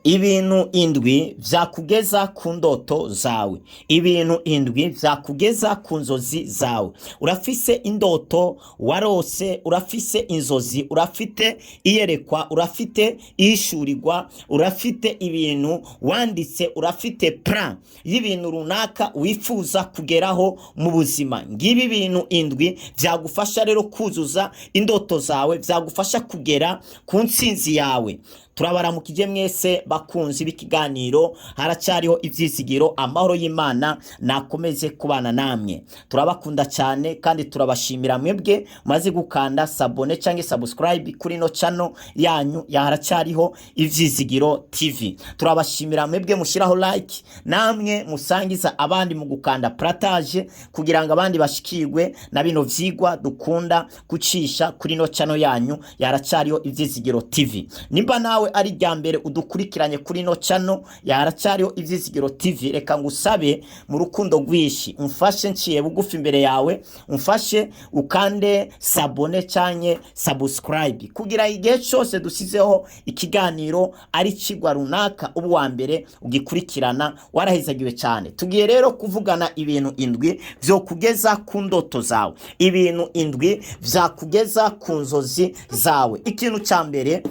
Ibintu indwi vyakugeza ku ndoto zawe, ibintu indwi vyakugeza ku nzozi zawe. Urafise indoto warose, urafise inzozi, urafite iyerekwa, urafite ihishurirwa, urafite ibintu wanditse, urafite plan y'ibintu runaka wifuza kugeraho mu buzima. Ngibi ibintu indwi vyagufasha rero kuzuza indoto zawe, vyagufasha kugera ku ntsinzi yawe. Turabaramukije mwese bakunzi b'ikiganiro Haracyariho Ivyizigiro. Amahoro y'Imana nakomeze kubana namwe. Turabakunda cyane kandi turabashimira mwebwe maze gukanda s'abonner cyangwa subscribe kuri ino channel yanyu ya Haracyariho Ivyizigiro TV. Turabashimira mwebwe mushyiraho like, namwe musangiza abandi mu gukanda partage, kugira ngo abandi bashikirwe na bino vyigwa dukunda gucisha kuri ino channel yanyu ya Haracyariho Ivyizigiro TV. Nimba nawe ari rya mbere udukurikiranye kuri ino channel ya Haracyariho Ivyizigiro TV, reka ngusabe mu rukundo rwinshi, umfashe, nciye bugufi imbere yawe, umfashe ukande s'abonner canke subscribe, kugira igihe cyose dusizeho ikiganiro ari cigwa runaka ubu wa mbere ugikurikirana. Warahezagiwe cyane. Tugiye rero kuvugana ibintu indwi vyokugeza ku ndoto zawe, ibintu indwi vyakugeza ku nzozi zawe. Ikintu ca mbere,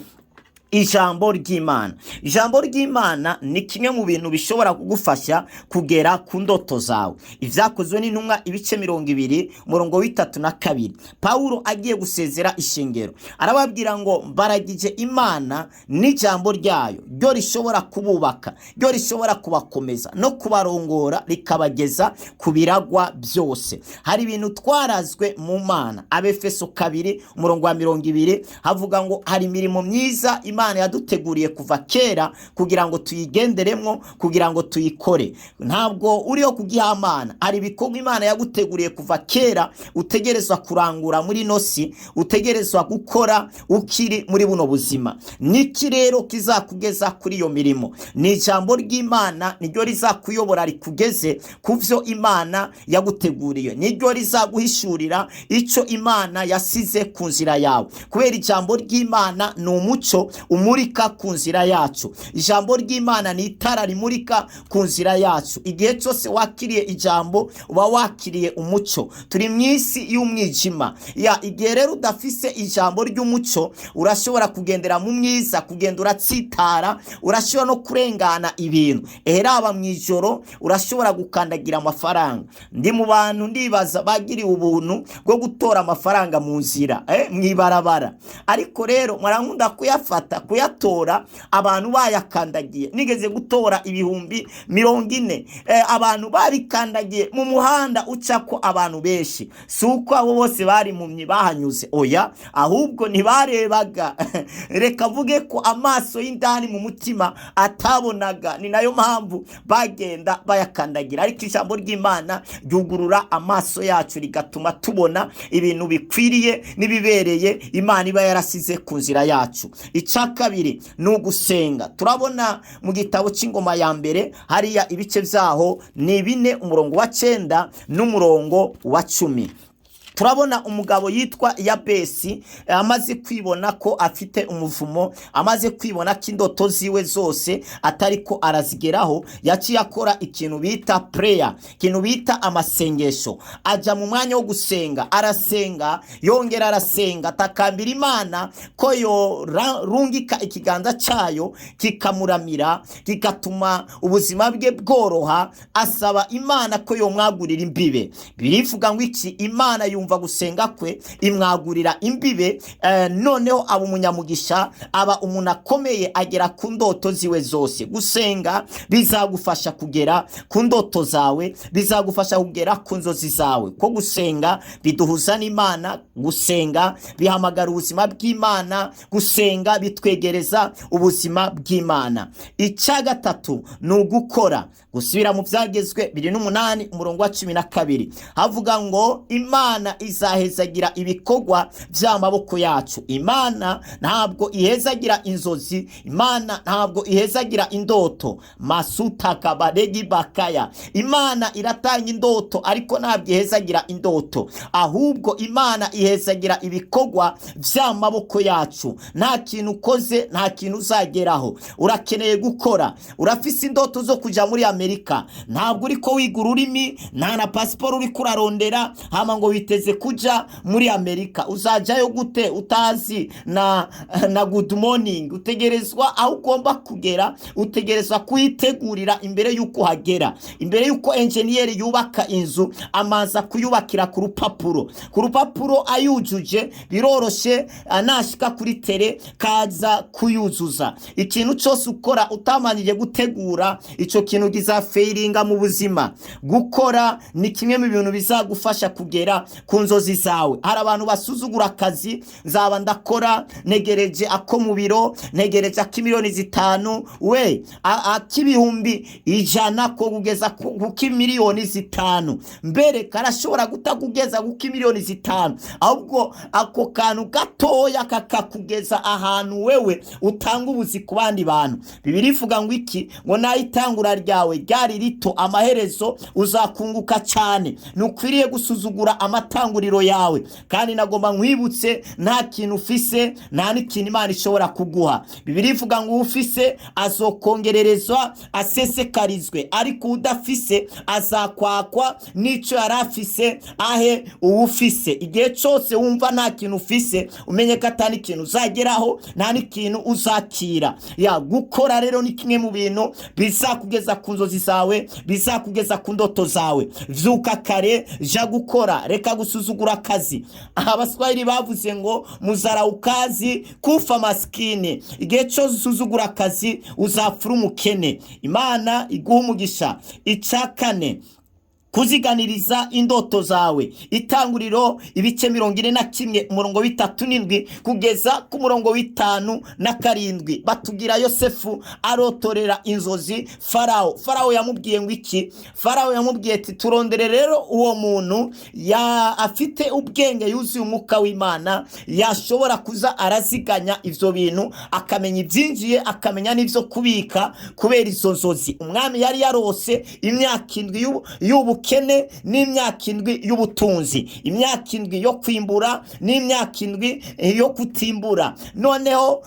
ijambo ry'Imana. Ijambo ry'Imana ni kimwe mu bintu bishobora kugufasha kugera ku ndoto zawe. Ibyakozwe n'Intumwa, ibice 20, umurongo wa 32, Pawulo agiye gusezera ishengero arababwira ngo: "Mbaragije Imana n'ijambo ryayo, ryo rishobora kububaka, ryo rishobora kubakomeza no kubarongora rikabageza ku biragwa byose." Hari ibintu twarazwe mu Mana. Abefeso 2, umurongo wa 20, havuga ngo hari imirimo myiza Imana yaduteguriye kuva kera kugira ngo tuyigenderemwo, kugira ngo tuyikore. Ntabwo uriho kugihamana. Hari ibikorwa Imana yaguteguriye kuva kera utegerezwa kurangura muri ino si, utegerezwa gukora ukiri muri buno buzima. Niki rero kizakugeza kuri iyo mirimo? Ni ijambo ry'Imana, niryo rizakuyobora rikugeze ku vyo Imana yaguteguriye, niryo rizaguhishurira ico Imana yasize ku nzira yawe, kubera ijambo ry'Imana ni umuco umurika ku nzira yacu. Ijambo ry'Imana ni itara rimurika ku nzira yacu. Igihe cyose wakiriye ijambo, uba wakiriye umuco. Turi mu isi y'umwijima ya. Igihe rero udafise ijambo ry'umuco, urashobora kugendera mu mwiza, kugenda uratsitara, urashobora no kurengana ibintu. Eheraba mu ijoro urashobora gukandagira amafaranga. Ndi mu bantu ndibaza bagiriwe ubuntu bwo gutora amafaranga mu nzira, mw'ibarabara, ariko rero murankunda kuyafata, kuyatora abantu bayakandagiye. Nigeze gutora 40,000, abantu babikandagiye mu muhanda ucako abantu benshi. Si uko abo bose bari impumyi bahanyuze, oya, ahubwo ntibarebaga. Reka mvuge ko amaso y'indani mu mutima atabonaga, ni nayo mpamvu bagenda bayakandagira. Ariko ijambo ry'Imana ryugurura amaso yacu, rigatuma tubona ibintu bikwiriye n'ibibereye Imana iba yarasize ku nzira yacu. Icya kabiri ni ugusenga. Turabona mu gitabo cy'Ingoma ya Mbere hariya, ibice byaho ni 4, umurongo wa 9 n'umurongo wa 10, turabona umugabo yitwa Yabesi amaze kwibona ko afite umuvumo, amaze kwibona ko indoto ziwe zose atari ko arazigeraho, yaciye akora ikintu bita prayer, ikintu bita amasengesho. Ajya mu mwanya wo gusenga, arasenga, yongera arasenga, atakambira Imana ko yorungika ikiganza cyayo kikamuramira, kigatuma ubuzima bwe bworoha. Asaba Imana ko yomwagurira imbibe. Birivuga ngo iki? Imana yumva gusenga kwe, imwagurira imbibe, noneho aba umunyamugisha, aba umuntu akomeye, agera ku ndoto ziwe zose. Gusenga bizagufasha kugera ku ndoto zawe, bizagufasha kugera ku nzozi zawe, ko gusenga biduhuza n'Imana, gusenga bihamagara ubuzima bw'Imana, gusenga bitwegereza ubuzima bw'Imana. Icya gatatu ni ugukora. Gusubira mu Byagezwe 28, umurongo wa 12, havuga ngo Imana izahezagira ibikorwa by'amaboko yacu. Imana ntabwo ihezagira inzozi, Imana ntabwo ihezagira indoto. Masutakabaregi bakaya. Imana iratanga indoto ariko ntabwo ihezagira indoto, ahubwo Imana ihezagira ibikorwa by'amaboko yacu. Nta kintu ukoze nta kintu uzageraho. Urakeneye gukora. Urafise indoto zo kujya muri Amerika, ntabwo uri ko wiga ururimi, nta na pasiporo uri kurarondera, hama ngo witeze kuja muri Amerika. Uzajyayo gute utazi na good morning? Utegerezwa aho ugomba kugera, utegerezwa kuyitegurira imbere y'uko uhagera. Imbere y'uko enjeniyeri yubaka inzu, amaza kuyubakira ku rupapuro, ku rupapuro ayujuje biroroshe, anashika kuri tere kaza kuyuzuza. Ikintu cyose ukora utamanije gutegura, icyo kintu gizafeiringa mu buzima. Gukora ni kimwe mu bintu bizagufasha kugera ku nzozi zawe. Hari abantu basuzugura akazi: nzaba ndakora ntegereje ako mu biro, ntegereje ak'imiliyoni 5, we ak'ibihumbi 100 ko kugeza ku k'imiliyoni 5. Mbere karashobora kutakugeza ku k'imiliyoni 5, ahubwo ako kantu gatoya kakakugeza ahantu wewe utanga ubuzi ku bandi bantu. Bibiliya ivuga ngo iki? Ngo nayo itangura ryawe ryari rito, amaherezo uzakunguka cyane. Ntukwiriye gusuzugura amatanguriro yawe. Kandi nagomba nkwibutse, nta kintu ufise nta n'ikintu Imana ishobora kuguha. Bibiliya ivuga ngo ufise azokongererezwa asesekarizwe, ariko udafise azakwakwa n'icyo yari afise ahe uwufise. Igihe cyose wumva nta kintu ufise, umenye ko atari ikintu uzageraho, nta n'ikintu uzakira. Ya gukora rero ni kimwe mu bintu bizakugeza ku nzozi zawe, bizakugeza ku ndoto zawe. Vyuka kare, ja gukora, reka gusuzugura akazi. Abaswahili bavuze ngo muzarau kazi kufa maskini. Igihe cyose usuzugura akazi uzapfura umukene. Imana iguha umugisha. Icya kane, kuziganiriza indoto zawe. Itanguriro ibice 41, umurongo wa 37 kugeza ku murongo wa 57, batubwira Yosefu arotorera inzozi Farawo. Farawo yamubwiye ngo iki? Farawo yamubwiye ati: turondere rero uwo muntu ya afite ubwenge, yuzuye umwuka w'Imana, yashobora kuza araziganya ivyo bintu, akamenya ibyinjiye, akamenya n'ivyo kubika. Kubera izo nzozi umwami yari yarose, imyaka 7 y'ubukene n'imyaka 7 y'ubutunzi, imyaka 7 yo kwimbura n'imyaka 7 yo kutimbura. Noneho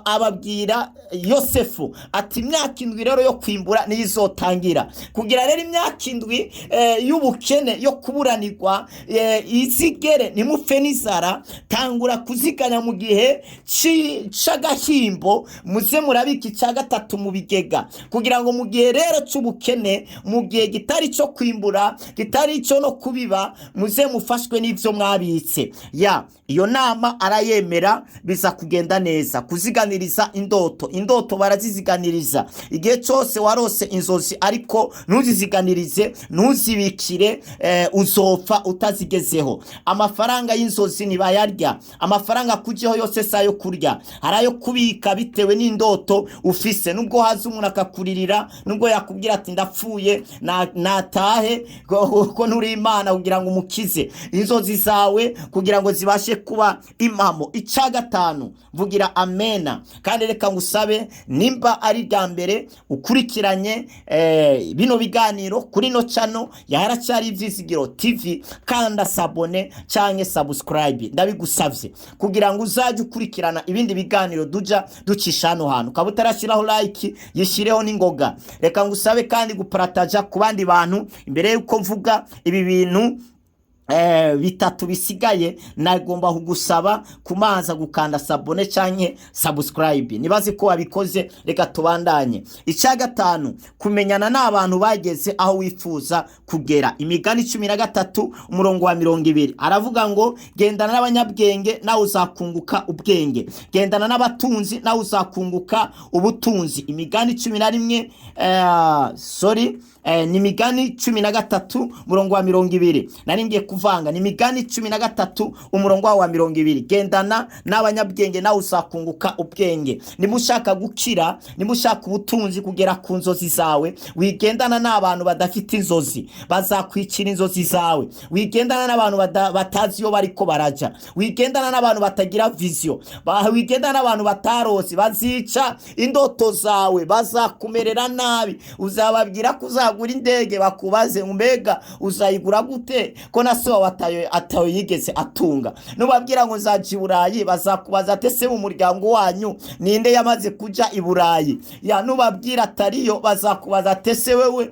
ababwira Yosefu ati: imyaka 7 rero yo kwimbura niyo izotangira kugira rero imyaka 7 y'ubukene, yo kuburanirwa, izigere ntimupfe n'inzara. Tangura kuziganya mu gihe c'agahimbo, muze murabika icya gatatu mu bigega, kugira ngo mu gihe rero c'ubukene, mu gihe gitari cyo kwimbura, kitari cyo no kubiba, muze mufashwe n'ibyo mwabitse. Ya iyo nama arayemera, biza kugenda neza. Kuziganiriza indoto, indoto baraziziganiriza. Igihe cyose warose inzozi ariko ntuziziganirize, ntuzibikire, uzopfa utazigezeho. Amafaranga y'inzozi ntibayarya. Amafaranga akujyeho yose si ayo kurya, hari ayo kubika bitewe n'indoto ufise. Nubwo haza umuntu akakuririra, nubwo yakubwira ati ndapfuye, natahe, ko nturi Imana kugira ngo umukize. Inzozi zawe kugira ngo zibashe kuba impamo. Icya gatanu, vugira amena. Kandi reka ngusabe, nimba ari irya mbere ukurikiranye bino biganiro kuri no channel ya Haracyari Ibyizigiro TV, kanda s'abonner canke subscribe, ndabigusavye, kugira ngo uzajye ukurikirana ibindi biganiro duja ducisha hano hantu. Ukaba utarashyiraho like, yishyireho n'ingoga. Reka ngusabe kandi guparataja ku bandi bantu. Imbere y'uko mvuga ibi bintu bitatu bisigaye, nagomba kugusaba kumaza gukanda s'abonner canke subscribe. Nibaze ko wabikoze, reka tubandanye. Icya gatanu, kumenyana n'abantu bageze aho wifuza kugera. Imigani 13, umurongo wa 20, aravuga ngo: gendana n'abanyabwenge nawe uzakunguka ubwenge, gendana n'abatunzi nawe uzakunguka ubutunzi. Imigani 11, sorry, ni Imigani 13, umurongo wa 20. Nari ngiye kuvuga. kuvanga. Ni Imigani 13 umurongo wawo wa 20. Gendana n'abanyabwenge nawe uzakunguka ubwenge. Niba ushaka gukira, niba ushaka ubutunzi, kugera ku nzozi zawe, wigendana n'abantu badafite inzozi, bazakwicira inzozi zawe. Wigendana n'abantu batazi iyo bariko baraja, wigendana n'abantu batagira vision, wigendana n'abantu batarose, bazica indoto zawe, bazakumerera nabi. Uzababwira ko uzagura indege, bakubaze ngo mbega uzayigura gute ko na so wawe atayo yigeze atunga? Nubabwira ngo nzaja i Burayi, bazakubaza ati ese mu muryango wanyu ninde yamaze kuja i Burayi? Ya nubabwira atariyo, bazakubaza ati ese wewe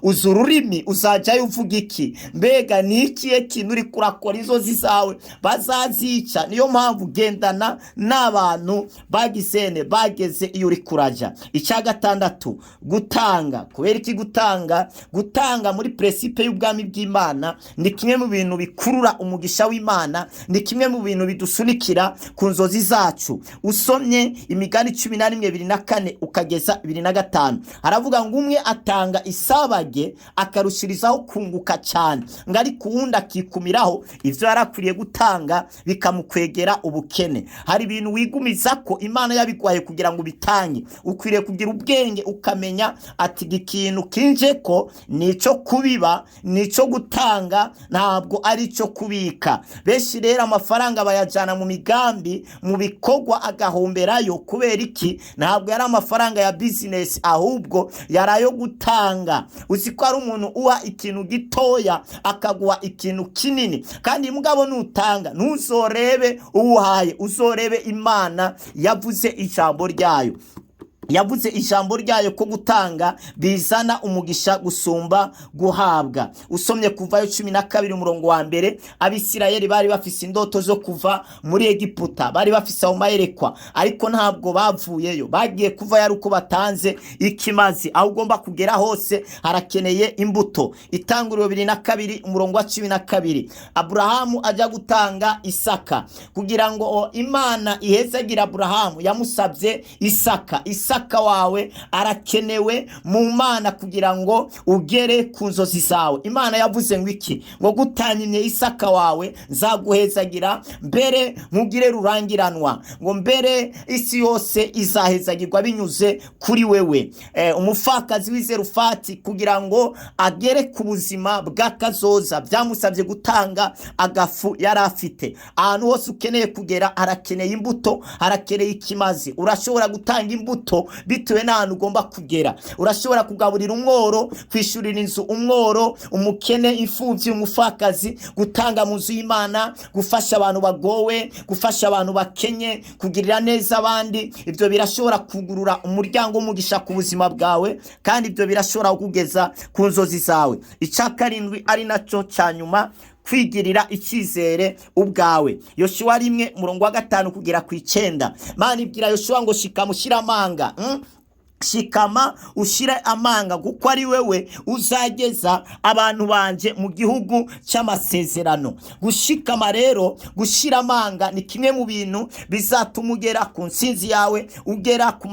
uzi ururimi, uzajayo uvuga iki? Mbega ni ikihe kintu uriko urakora? Inzozi zawe bazazica. Niyo mpamvu gendana n'abantu bagisene bageze iyo uri kuraja. Icya gatandatu, gutanga. Kubera iki gutanga? Gutanga muri principe y'ubwami bw'Imana ni kimwe mu bintu bikurura umugisha w'Imana, ni kimwe mu bintu bidusunikira ku nzozi zacu. Usomye Imigani 11 2 na 4 ukageza 2 na 5, haravuga ngo umwe atanga isabage akarushirizaho kunguka cyane, ngo ariko uwundi akikumiraho ivyo yari akwiriye gutanga bikamukwegera ubukene. Hari ibintu wigumiza ko Imana yabiguhaye kugira ngo ubitange. Ukwiriye kugira ubwenge, ukamenya ati iki kintu kinje ko ni icyo kubiba, ni icyo gutanga, ntabwo ari icyo kubika. Benshi rero amafaranga bayajyana mu migambi, mu bikorwa, agahomberayo. Kubera iki? Ntabwo yari amafaranga ya bizinesi, ahubwo yari ayo gutanga. Uzi ko hari umuntu uha ikintu gitoya akaguha ikintu kinini? Kandi mugabo nutanga, ntuzorebe uwuhaye, uzorebe Imana yavuze ijambo ryayo. Yavuze ijambo ryayo ko gutanga bizana umugisha gusumba guhabwa. Usomye Kuvayo 12 umurongo wa 1, Abisirayeli bari bafise indoto zo kuva muri Egiputa, bari bafise ayo mayerekwa, ariko ntabwo bavuyeyo. Bagiye kuva yari uko batanze ikimazi. Aho ugomba kugera hose harakeneye imbuto. Itanguriro 22 umurongo wa 12, Aburahamu ajya gutanga Isaka kugira ngo Imana ihezagira Aburahamu, yamusabye Isaka. Isaka wawe arakenewe mu Mana kugira ngo ugere ku nzozi zawe. Imana yavuze ngo iki? Ngo gutanyimye Isaka wawe, nzaguhezagira mbere nkugire rurangiranwa, ngo mbere isi yose izahezagirwa binyuze kuri wewe. Umupfakazi w'Izerufati, kugira ngo agere ku buzima bw'akazoza, byamusabye gutanga agafu yari afite. Ahantu hose ukeneye kugera harakeneye imbuto, harakeneye ikimazi. Urashobora gutanga imbuto bitewe n'ahantu ugomba kugera. Urashobora kugaburira umworo, kwishyurira inzu umworo, umukene, imfubyi, umupfakazi, gutanga mu nzu y'Imana, gufasha abantu bagowe, gufasha abantu bakenye, kugirira neza abandi. Ibyo birashobora kugurura umuryango w'umugisha ku buzima bwawe, kandi ibyo birashobora kugeza ku nzozi zawe. Icya karindwi ari nacyo cya nyuma, kwigirira icyizere ubwawe. Yoshuwa 1 umurongo wa 5 kugera ku 9, Mana ibwira Yoshuwa ngo shikama ushyire amanga, Shikama ushire amanga, kuko ari wewe uzageza abantu banje mu gihugu cy'amasezerano. Gushikama rero, gushira amanga ni kimwe mu bintu bizatuma ugera ku nsinzi yawe, ugera ku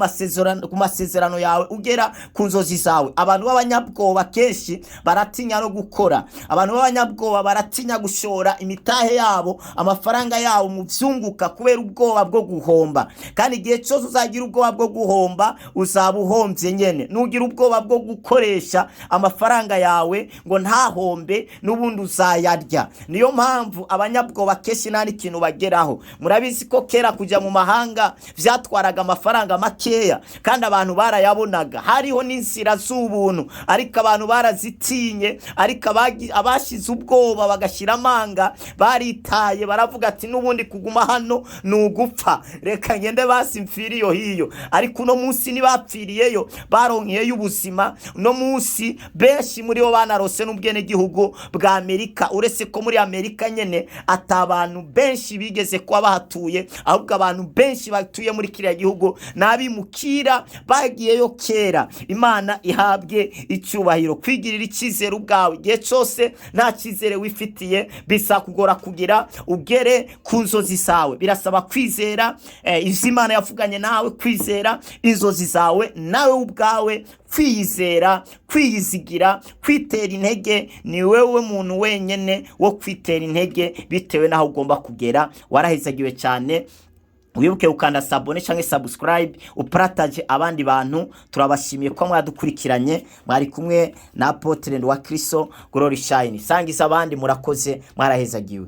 masezerano yawe, ugera ku nzozi zawe. Abantu b'abanyabwoba kenshi baratinya no gukora. Abantu b'abanyabwoba baratinya gushora imitahe yabo, amafaranga yabo mu vyunguka, kubera ubwoba bwo guhomba. Kandi igihe cyose uzagira ubwoba bwo guhomba, uzaba uhombye nyene. Nugira ubwoba bwo gukoresha amafaranga yawe ngo ntahombe, n'ubundi uzayarya. Niyo mpamvu abanyabwoba kenshi nta n'ikintu bageraho. Murabizi ko kera kujya mu mahanga vyatwaraga amafaranga makeya, kandi abantu barayabonaga. Hariho n'inzira z'ubuntu, ariko abantu barazitinye. Ariko abashize ubwoba bagashyira amanga baritaye, baravuga ati n'ubundi kuguma hano ni ugupfa, reka ngende basi mfire iyo hiyo. Ariko uno munsi ntibapfiriyeyo, baronkeyeyo ubuzima. Uno munsi benshi muri bo banarose n'ubwenegihugu bwa Amerika, uretse ko muri Amerika nyene ata abantu benshi bigeze kuba bahatuye, ahubwo abantu benshi batuye muri kiriya gihugu n'abimukira bagiyeyo kera. Imana ihabwe icyubahiro. Kwigirira icyizere ubwawe, igihe cyose nta cyizere wifitiye bisakugora kugira ugere ku nzozi zawe. Birasaba kwizera ivyo Imana yavuganye nawe, kwizera inzozi zawe. nawe ubwawe kwiyizera, kwiyizigira, kwitera intege. Ni wewe muntu wenyene wo kwitera intege bitewe n'aho ugomba kugera. Warahezagiwe cyane. Wibuke ukanda s'abonner cyangwa subscribe, upartage abandi bantu. Turabashimiye ko mwadukurikiranye. Mwari kumwe na Apotre wa Kristo Glory Shine. Sangiza abandi. Murakoze, mwarahezagiwe.